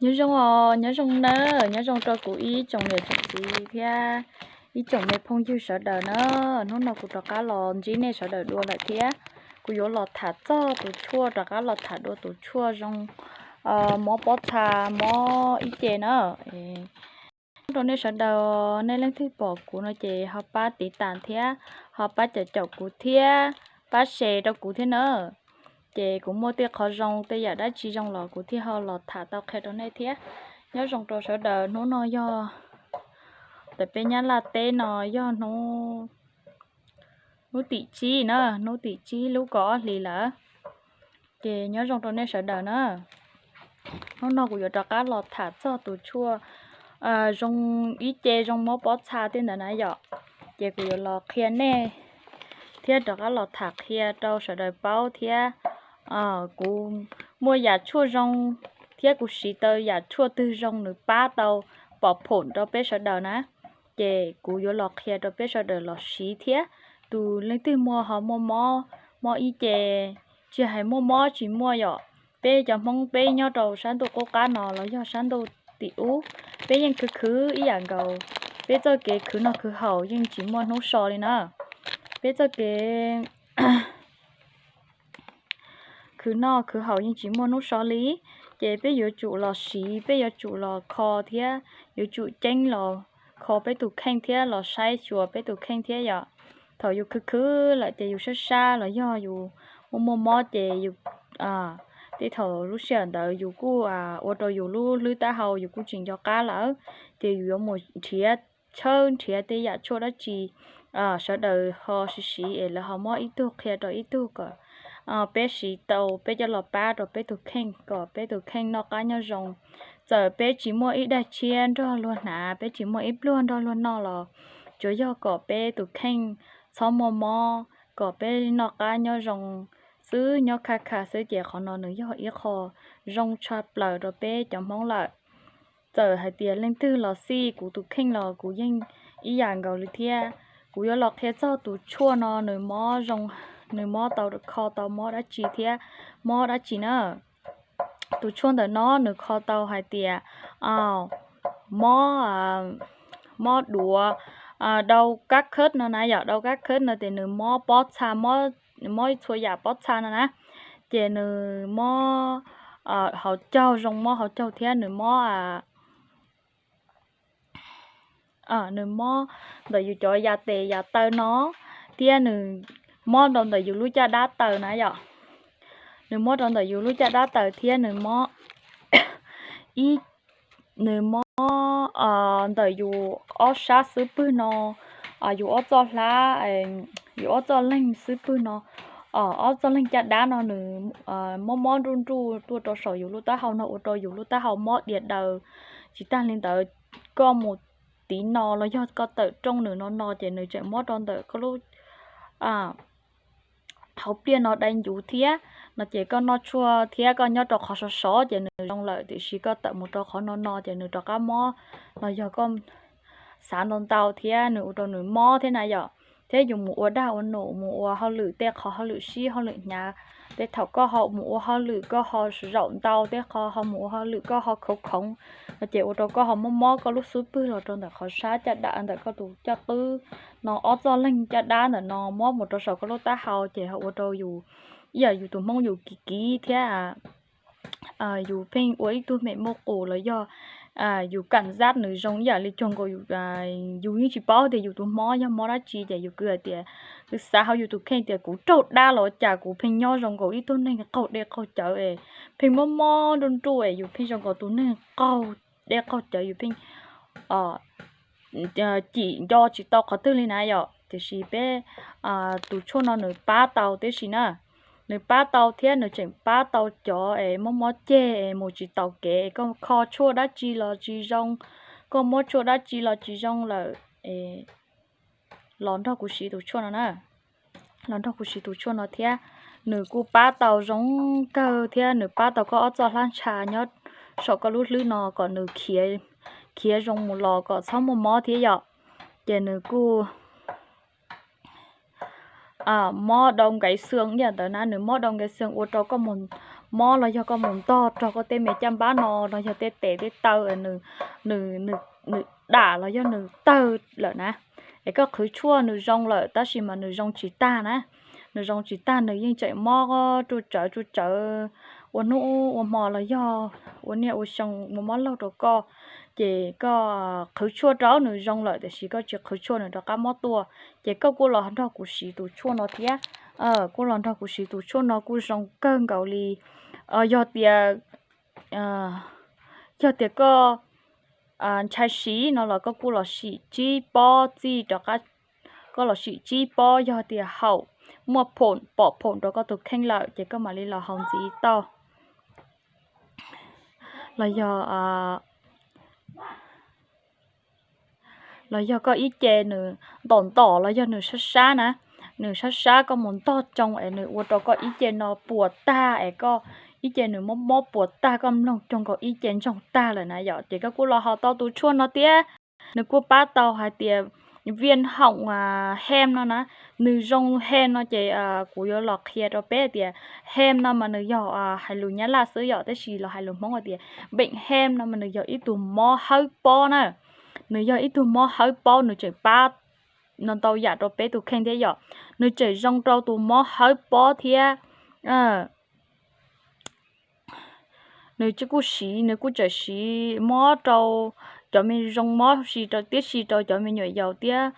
Nyob zoo os, nyob zoo nawb, nyob zoo rau kuv ib tsoom niam tsoom txiv thiab ib tsoom me phooj ywg sawv daws na. Hnub no kuv rov qab los ntsib nej sawv daws dua lawm thiab. Kuv yuav los tham txog tus tshuaj, rov qab los tham dua tus tshuaj zoo mob pob txha, mob ib ce na. Rau nej sawv daws, nej leej twg pom kuv no ces ho pab tiv tas thiab, ho pab caum caum kuv thiab, pab share rau kuv thiab na. Ces kuv muaj tej qhov zoo tej yam dab tsi zoo los kuv thiaj ho los tham tau qhia rau nej thiab. Nyob zoo rau sawv daws, hnub no yog, tam peb Nyab Laj teb no yog hnub, hnub tim tsib na, hnub tim tsib lub kaum ob hlis lawm. Ces nyob zoo rau nej sawv daws na. Hnub no kuv yuav rov qab los tham txog tus tshuaj zoo ib ce zoo mob pob txha tej ntawd na yom. Ces kuv yuav los qhia nej thiab rov qab los tham qhia rau sawv daws paub thiab. Kuv muaj yam tshuaj zoo thiab kuv siv tau yam tshuaj twg zoo nws pab tau pom phom rau peb sawv daws na. Ces kuv yuav los qhia rau peb sawv daws los siv thiab. Tus leej twg muaj ho muaj mob, mob ib ce, tsis hais muaj mob tsis muaj yom, peb cov Hmoob peb nyob rau sab ntuj qub qab no los yog sab ntuj tim ub, peb yeej khwv khwv ib yam nkaus. Peb txoj kev khwv noj khwv haus yeej tsis muaj hnub so li na. Peb txoj kev khwv noj khwv haus yeej tsis muaj hnub so li. Ces peb yuav tsum los siv, peb yuav tsum los kho thiab yuav tsum ceeb los kho peb tus kheej thiab los saib xyuas peb tus kheej thiab yom. Thaum yus khwv khwv lawm ces yus sab sab los yog yus muaj muaj mob ces yus, tej thaum lub sij hawm ntawd yus kuj ua rau yus lub hlwb taub hau yus kuj tsis nco qab lawm. Ces yus yuav mus nrhiav, tshawb nrhiav tej yam tshuaj dab tsi sawv daws ho siv siv es lawv ho muab ib tug qhia rau ib tug kom peb siv tau peb coj los pab rau peb tus kheej kom peb tus kheej noj qab nyob zoo. Txawm peb tsis muaj ib daig tshiab nrog luag hnav, peb tsis muaj ib pluag nrog luag noj los tsuas yog kom peb tus kheej txhob muaj mob, kom peb noj qab nyob zoo xwb, nyob khaj khaj xwb ces qhov no nws yog ib qho zoo tshaj plaws rau peb cov Hmoob lawm. Txawm hais tias leej twg los xij, kuv tus kheej los kuv yeej ib yam nkaus li thiab. Kuv yuav los qhia txog tus tshuaj no nws mob zoo, nws mob tau, kho tau mob dab tsi thiab mob dab tsi na. Tus tshuaj ntawm no nws kho tau hais tias mob, mob duav, đau các khớp no na yom, đau các khớp no ces nws mob pob txha, mob ib txhua yam pob txha no na. Ces nws mob hauv caug, zoo mob hauv caug thiab nws mob, nws mob ntawm yus cov ya tes ya taw no, thiab nws mob rau ntawm yus lub caj dab taws na yom. Nws mob rau ntawm yus lub caj dab taws thiab nws mob ib, nws mob ntawm yus ob sab xub pwg no, yus ob txoj hlab, yus ob txoj leeg xub pwg no, ob txoj leeg caj dab no nws mob mob nruj nruj tuaj rau saum yus lub taub hau no ua rau yus lub taub hau mob diav daws. Tsis tag li ntawd, koj mus tiv no los yog koj tawm rooj nws no no ces nws tseem mob rau ntawm koj lub hauv pliaj no dai ncuv thiab no ces koj noj tshuaj thiab koj nyob rau qhov sov sov ces nws zoo lawm, tiam sis koj tawm mus rau qhov no no ces nws rov qab mob los yog koj xav ntau ntau thiab nws ua rau nws mob thiab na yom. Thiab yus mus ua dag ua num, mus ua hauj lwm tej qhov hauj lwm sib hauj lwm hnyav, tej thaum koj ho mus ua hauj lwm koj ho zaum ntau tej qhov ho mus ua hauj lwm koj ho khoov khoov no ces ua rau koj ho mob mob koj lub xub pwg los rau ntawm qhov sab caj dab, ntawm koj tus caj qwb no, ob txoj leeg caj dab ntawm no mob mus rau saum koj lub taub hau ces ho ua rau yus, ib yam yus tus Hmoob yus kiv kiv thiab yus pheej ua ib tug mem muaj qus los yog yus kam zab nws zoo ib yam li cuag nkaus yus yeej tsis paub tias yus tus mob yog mob dab tsi ces yus kwv hais tias, kwv xav hauv yus tus kheej tias kuv raug dab los cas kuv pheej nyob zoo nkaus ib tug neeg qaug dej qaug cawv es pheej mob mob nruj nruj es yus pheej zoo nkaus tus neeg qaug dej qaug cawv, yus pheej cim nco tsis tau qhov twg li na yom. Tiam sis peb tus tshuaj no nws pab tau tib si na, nws pab tau thiab nws tseem pab tau cov es mob mob ceg es mus tsis taus kev, koj kho tshuaj dab tsi los tsis zoo, koj muab tshuaj dab tsi los tsis zoo lawm, los nrog kuv siv tus tshuaj no na. Los nrog kuv siv tus tshuaj no thiab, nws kuj pab tau zoo kawg thiab nws pab tau koj ob txoj hlab ntsha nyob saum koj lub hlwb no kom nws khiav zoo mus los kom txhob muaj mob thiab yom. Ces nws kuj mob đau gãy xương ib yam ntawd na, nws mob đau gãy xương ua rau koj mus mob los yog koj mus ntog rau koj tej me caj npab no los yog tej tes tej taw nws, nws, nws dam los yog nws tawg lawm na, es koj qhwv tshuaj nws zoo lawm tab sis mas nws zoo tsis tag na. Nws zoo tsis tag, nws yeej tseem mob ruaj tsawv ruaj tsawv ua hnub ua hmo los yog ua niaj ua xyoo ua mob laug rau koj. Ces koj qhwv tshuaj rau nws zoo lawm tiam sis koj tsis qhwv tshuaj nws rov qab mob tuaj, ces koj kuj los nrog kuv siv tus tshuaj no thiab. Kuj los nrog kuv siv tus tshuaj no kuj zoo kawg nkaus li. Yog tias, yog tias koj ntshai siv no los koj kuj los sim tsib pob txij rov qab, koj los sim tsib pob, yog tias haum, muaj phoom, pom phoom rau koj tus kheej lawm ces koj mam li los haus ntxiv tau. Los yog, los yog koj ib ce nws ntom ntom los yog nws sab sab na, nws sab sab koj mus ntog tsoo es nws ua rau koj ib ce no puas tag es koj ib ce nws mob mob puas tag, koj mloog cuag nkaus ib ce ntsoog tag lawm na yom, ces koj kuj los haus tau tus tshuaj no thiab. Nws kuj pab tau hais tias viêm họng, hem no na, nws zoo hem no ces kuv yuav los qhia rau peb tias hem no mas nws yog, hais lus Nyab Laj xwb yom, tab sis los hais lus Hmoob hais tias bệnh hem no mas nws yog ib tug mob hawb pob na. Nws yog ib tug mob hawb pob, nws tseem pab no ntau yam rau peb tus kheej thiab yom. Nws tseem zoo rau tus mob hawb pob thiab. Nws kuj siv, nws kuj tseem siv mob rau cov me zoo, mob si rau, tiam sis rau cov me nyuam yaus thiab.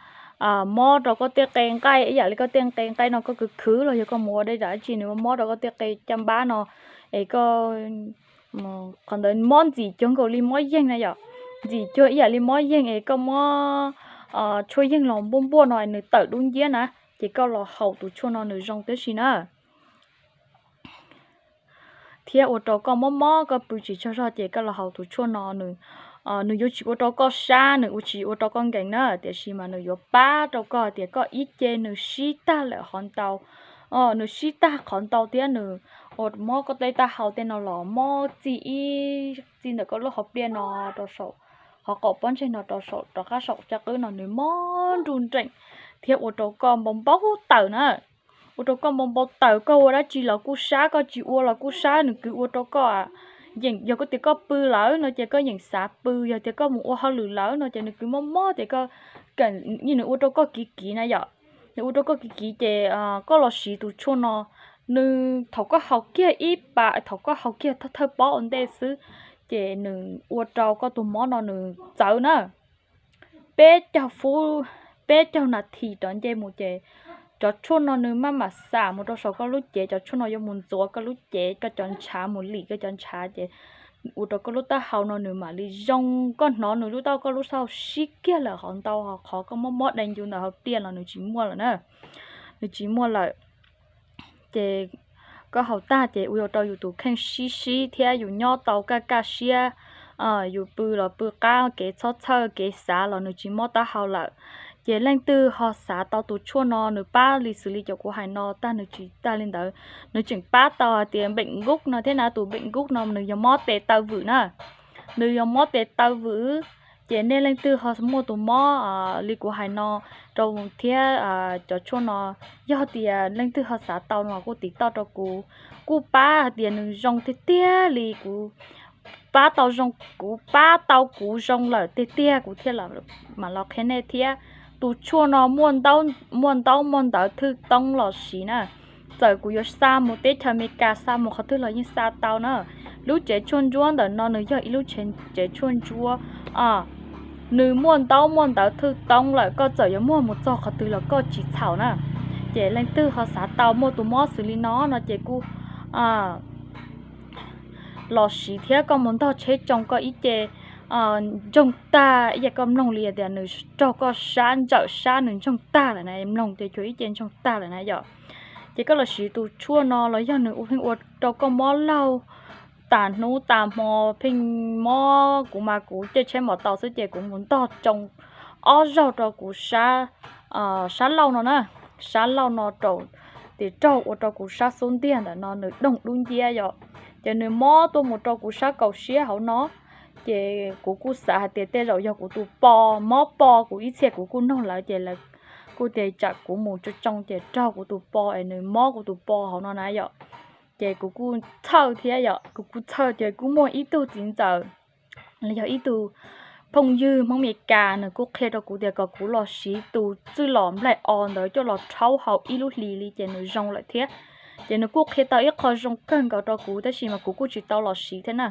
Mob rau koj tej qe nqaij, ib yam li koj tej qe nqaij no koj khwv khwv los yog koj mus ua dej dam dab tsi nws mob rau koj tej qe caj npab no es koj, qhov ntawd mob ntxim cuag nkaus li mob yeeg na yom. Ntxim cuag ib yam li mob yeeg es koj muab tshuaj yeeg los npuaj npuaj no nws tawm dub nciab na, ces koj los haus tus tshuaj no nws zoo tib si na. Thiab ua rau koj mob mob koj pw tsis tsaug zog ces koj los haus tus tshuaj no, nws yuav tsis ua rau koj sab, nws ua tsis ua rau koj nkees na, tiam sis mas nws yuav pab rau koj tias koj ib ce nws sib tag lawm qhov ntau, nws sib tag qhov ntau thiab nws ua mob koj tej taub hau tej no los mob txij ib, txij ntawm koj lub hauv pliaj no rau saum, qhov qaum pob ntseg no rau saum, rov qab saum caj qwb no nws mob nruj nreem thiab ua rau koj npau npau taws na. Ua rau koj npau npau taws, koj ua dab tsi los kuj sab, koj tsis ua los kuj sab, nws kwv ua rau koj, yeem yog koj tias koj pw lawm no ces koj yeem xav pw, yog tias koj mus ua hauj lwm lawm no ces nws kwv mob mob tias koj, nws ua rau koj kiv kiv na yom. Nws ua rau koj kiv kiv ces koj los siv tus tshuaj no, nws thaum koj haus kiag ib pas, thaum koj haus kiag thawj thawj pob ua ntej xwb, ces nws ua rau koj tus mob no nws txawv na. Peb caug fub, peb caug nas this rov nce mus ces cov tshuaj no nws maj mam xam mus rau saum koj lub cev, cov tshuaj no yuav mus ntxuav koj lub cev, koj cov ntshav, mus lim koj cov ntshav ces ua rau koj lub taub hau no nws mam li zoo, koj hnov nws lub taub, koj lub taub hau sib kiag lawm qhov ntau, qhov koj mob mob dai ncu ntawm hauv pliaj los nws tsis muaj lawm na. Nws tsis muaj lawm. Ces koj haus tag ces ua rau yus tus kheej sib sib thiab yus nyob tau kaj kaj siab, yus pw los pw qab, kev txhob txhawj kev xav los nws tsis mob taub hau lawm. Ces leej twg ho xav tau tus tshuaj no nws pab li xws li cov kuv hais no tag nws tsis tag li ntawd, nws tseem pab tau hais tias bệnh gút no thiab na, tus bệnh gút no nws yog mob tes taw vwm na. Nws yog mob tes taw vwm, ces nej leej twg ho muaj tus mob li kuv hais no rau thiab, cov tshuaj no, yog tias leej twg ho xav tau no kuj tiv toj rau kuv, kuj pab hais tias nws zoo tiag tiag li, kuv pab tau zoo, kuv pab tau kuv zoo lawm tiag tiag kuv thiaj mam los qhia nej thiab. Tus tshuaj no muaj ntaub muaj ntawv thwj toob los siv na. Txawm kuv yuav xa mus teb chaws Amelikas, xa mus qhov twg los yeej xa tau na. Lub tsev tshuaj ntsuab ntawm no nws yog ib lub tsev tshuaj ntsuab, nws muaj ntaub muaj ntawv thwj toob lawm, koj txawm yuav muag mus txog qhov twg los koj tsis txhaum na. Ces leej twg ho xav tau muaj tus mob xws li no no ces kuj los siv thiab, koj mus ntog tsheb tsoo koj ib ce ntsoog tag, ib yam koj mloog li tias nws raug koj sab ntsawm sab nws ntsoog tag lawm na, mloog ces cuag ib ce ntsoog tag lawm na yom. Ces koj los siv tus tshuaj no los yog nws ua pheej ua rau koj mob laug tas hnub tas hmo, pheej mob, kuv mas kuv caij tsheb mos tau xwb ces kuv mus ntog tsoo ob zaug rau kuv sab, sab laug no na, sab laug no rau, tis raug ua rau kuv sab xub ntiag ntawm no nws doog dub nciab yom. Ces nws mob tuaj mus rau kuv sab kaum siab hauv no, ces kuv kuj xav hais tias tej zaum yog kuv tus po, mob po, kuv ib txhia kuv kuj noog lawv ces lawv kuj tias tsam kuv mus tsoo tsoo ces raug kuv tus po es nws mob kuv tus po hauv no na yom. Ces kuv kuj txhawj thiab yom, kuv kuj txhawj ces kuj muaj ib tug txiv ntxawm los yog ib tug phooj ywg Hmoob Amelikas, nws kuj qhia rau kuv tias kom kuv los siv tus txwj lom nplaig o ntawd coj los rhaub haus ib lub hlis li ces nws zoo lawm thiab. Ces nws kuj qhia tau ib qho zoo kawg nkaus rau kuv tab sis mas kuv kuj tsis tau los siv thiab na.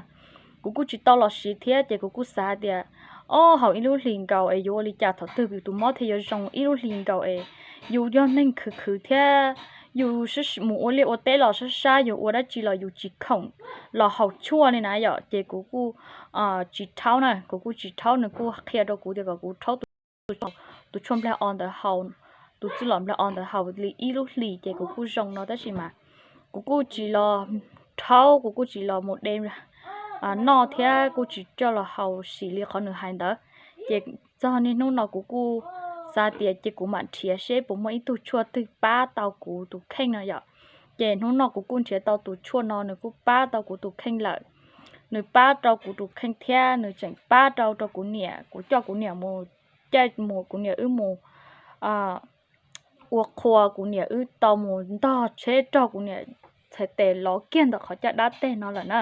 Kuv kuj tsis tau los siv thiab ces kuv kuj xav tias, o, haus ib lub hlis nkaus es yuav ua li cas thaum twg yus tus mob thiaj yuav zoo ib lub hlis nkaus es yus yog neeg khwv khwv thiab yus mus ua liaj ua teb los sab sab, yus ua dab tsi los yus tsis khoom los haus tshuaj li na yom. Ces kuv kuj tsis rhaub na, kuv kuj tsis rhaub, nws kuj qhia rau kuv tias kom kuv rhaub tus tshuaj nplaig o ntawd haus, tus txwj lom nplaig o ntawd haus li ib lub hlis ces kuv kuj zoo no tab sis mas kuv kuj tsis los rhaub, kuv kuj tsis los mus de noj thiab kuj tsis coj los haus sim li qhov nws hais ntawd. Ces txog niaj hnub no kuv kuj xav tias ces kuv mam nrhiav seb puas muaj ib tug tshuaj twg pab tau kuv tus kheej no yom. Ces hnub no kuv kuj nrhiav tau tus tshuaj no, nws kuj pab tau kuv tus kheej lawm. Nws pab rau kuv tus kheej thiab nws tseem pab rau rau kuv niam, kuv coj kuv niam mus caij mus, kuv niam wb mus ua qhua, kuv niam wb tau mus ntog tsheb rog, kuv niam txhais tes lov kiag ntawm qhov caj dab teg no lawm na.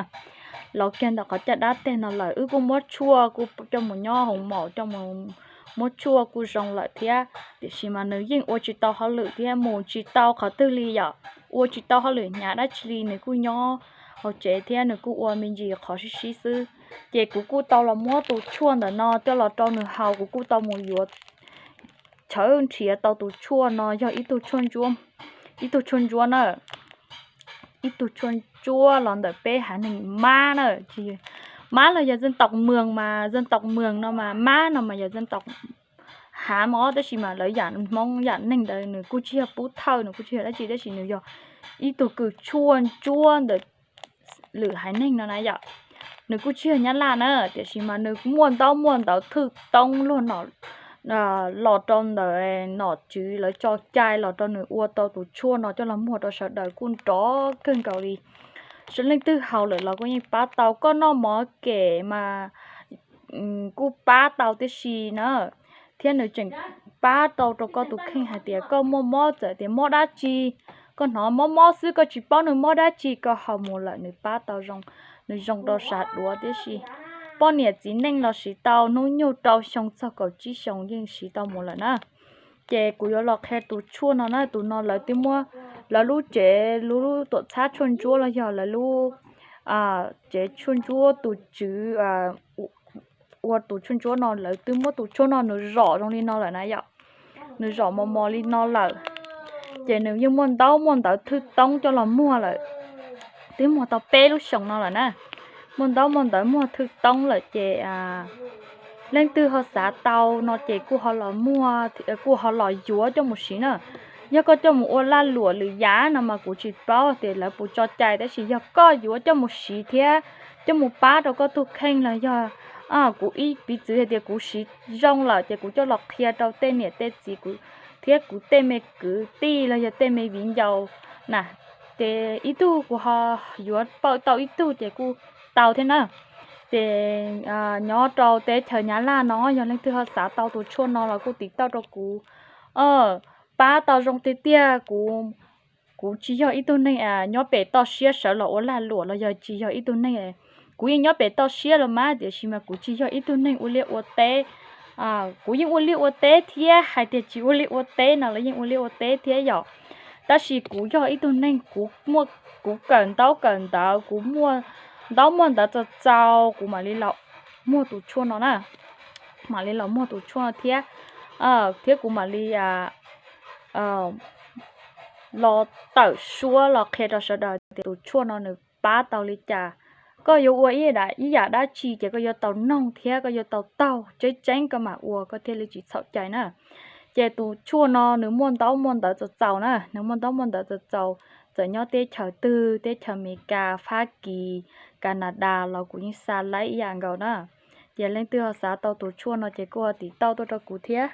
Lov kiag ntawm qhov caj dab teg no lawm, wb kuj muab tshuaj kuj coj mus nyob hoo maum, coj mus muab tshuaj kuj zoo lawm thiab. Tiam sis mas nws yeej ua tsis tau hauj lwm thiab mus tsis tau qhov twg li yom, ua tsis tau hauj lwm hnyav dab tsi li, nws kuj nyob hauv tsev thiab nws kuj ua me ntsis qhov sib sib xwb. Ces kuv kuj tau los muab tus tshuaj ntawm no coj los rau nws haus, kuv kuj tau mus yuav tshawb nrhiav tau tus tshuaj no yog ib tug tshuaj ntsuab, ib tug tshuaj ntsuab na, ib tug tshuaj ntsuab los ntawm peb haiv neeg Mab na. Mab los yog dân tộc Mường mas dân tộc Mường no mas, Mab no mas yog dân tộc Hmoob, tab sis mas lawv yam Hmoob yam neeg ntawd nws kuj tsis yog pub thawj, nws kuj tsis yog dab tsi, tab sis nws yog ib tug kws tshuaj ntsuab ntawm lwm haiv neeg no na yom. Nws kuj tsis yog Nyab Laj na, tiam sis mas nws muaj ntaub muaj ntawv thwj toob luag los rau ntawm nom tswv lawv tso cai los rau nws ua tau tus tshuaj no coj los muag rau sawv daws kuj nrov kawg nkaus li. Sawv leej twg haus lawm los kuj yeej pab tau, koj noj mov kem mas kuj pab tau tib si na. Thiab nws tseem pab tau rau koj tus kheej hais tias koj muaj mob, txawm tias mob dab tsi, koj hnov mob mob xwb koj tsis paub nws mob dab tsi, koj haus mus lawm nws pab tau zoo, nws zoo rau sawv daws tib si. Poj niam txiv neej los siv tau, hnub nyoog rau xyoo txog kaum tsib xyoo yeej siv tau mus lawm na. Ces kuv yuav los qhia tus tshuaj no na, tus no lawv twb muab, lawv lub tsev lub tuam txhab tshuaj ntsuab los yog lawv lub tsev tshuaj ntsuab tus tswv ua tus tshuaj ntsuab no lawv twb muab tus tshuaj no nws zom zoo li no lawm na yom. Nws zom mos mos li no lawm, ces nws yeej muaj ntaub muaj ntawv thwj toob coj los muag lawm. Twb muag tau peb lub xyoos no lawm na, muaj ntaub muaj ntawv muag thwj toob lawm ces leej twg ho xav tau no ces kuj ho los muag, kuj ho los yuav coj mus siv na. Yog koj coj mus ua lag luam lwm yam no mas kuv tsis paub tias lawv puas tso cai, tab sis yog koj yuav coj mus siv thiab coj mus pab rau koj tus kheej los yog kuv ib piv txwv hais tias kuv siv zoo lawm ces kuv coj los qhia rau tej niam tej txiv kuv thiab kuv tej me kwv tij los yog tej me viv ncaus na. Ces ib tug kuv ho yuav pab tau ib tug ces kuj tau thiab na. Ces nyob rau teb chaws Nyab Laj no yog leej twg ho xav tau tus tshuaj no los kuj tiv tauj rau kuv. Pab tau zoo tiag tiag. Kuv, kuv tsis yog ib tug neeg nyob pem toj siab sawv los ua lag luam los yog tsis yog ib tug neeg, kuv yeej nyob pem toj siab los mas tiam sis mas kuv tsis yog ib tug neeg ua liaj ua teb. Kuv yeej ua liaj ua teb thiab, hais tias tsis ua liaj ua teb no los yeej ua liaj ua teb thiab yom. Tab sis kuv yog ib tug neeg kuv muaj, kuv kawm ntaub kawm ntawv, kuv muaj ntaub muaj ntawv txaus txaus kuv mam li los muag tus tshuaj no na. Mam li los muag tus tshuaj no thiab, thiab kuv mam li los tawm suab los qhia rau sawv daws tias tus tshuaj no nws pab tau li cas. Koj yuav ua ib yam dab tsi ces koj yuav tau noog thiab koj yuav tau taug tseeb tseeb koj mam ua koj thiaj li tsis txhaum cai na. Ces tus tshuaj no nws muaj ntaub muaj ntawv txaus txaus na, nws muaj ntaub muaj ntawv txaus txaus, txawm nyob teb chaws twg, teb chaws Amelikas, Fab Kis, Kanadas los kuv yeej xa laib ib yam nkaus na. Ces leej twg ho xav tau tus tshuaj no ces kuj ho tiv tauj tuaj rau kuv thiab.